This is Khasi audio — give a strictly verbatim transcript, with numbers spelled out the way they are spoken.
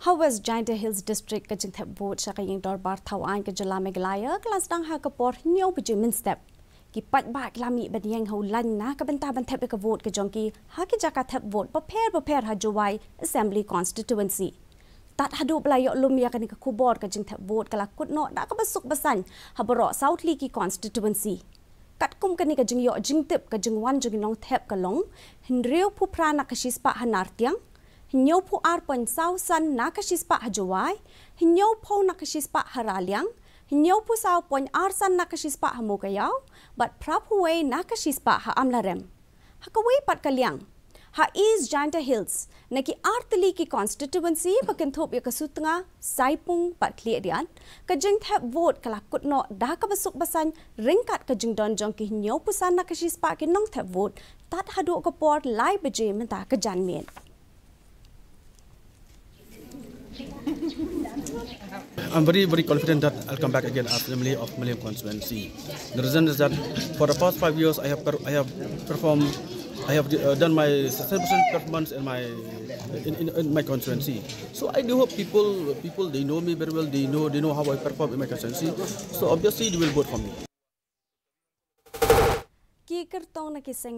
Ha West Jaintia Hills District, ka jingthep vote sha ka ïing dorbar thaw aiñ ka jylla Meghalaya ka la sdang ha ka por hynñiew baje mynstep. Ki paidbah ki la mih ban ïeng ha u lain na ka bynta ban thep ïa ka vote ka jong ki ha ki jaka thep vote bapher bapher ha Jowai Assembly Constituency. Tad haduh ba la ïoh lum ïa kane ka khubor, ka jingthep vote ka la kut noh da kaba suk ba saiñ ha baroh saw tylli ki constituency. Katkum kane ka jingïoh jingtip, ka jingwan jong ki nongthep ka long hynriewphew phra na ka shispah ha Nartiang, hynñiewphew ar point saw san na ka shispah ha Jowai, hynñiewphew na ka shispah ha Raliang, hynñiewphew saw point ar san na ka shispah ha Mowkaiaw, bad phraphew wei na ka shispah ha Amlarem. Ha kawei pat ka liang, ha East Jaintia Hills, na ki ar tylli ki constituency ba kynthup ïa ka Sutnga, Saipung bad Khliehriat, ka jingthep vote ka la kut noh da kaba suk ba saiñ ryngkat ka jingdon jong ki hynñiewphew san na ka shispah ki nongthep vote tad haduh ka por lai baje mynta ka janmiet. I'm very, very confident that I'll come back again as M L A of Mylliem constituency. The reason is that for the past five years, I have per- I have performed, I have uh, done my successful performance in my in, in, in my constituency. So I do hope people people they know me very well. They know they know how I perform in my constituency. So obviously they will vote for me. Ki kyrtong na ki seng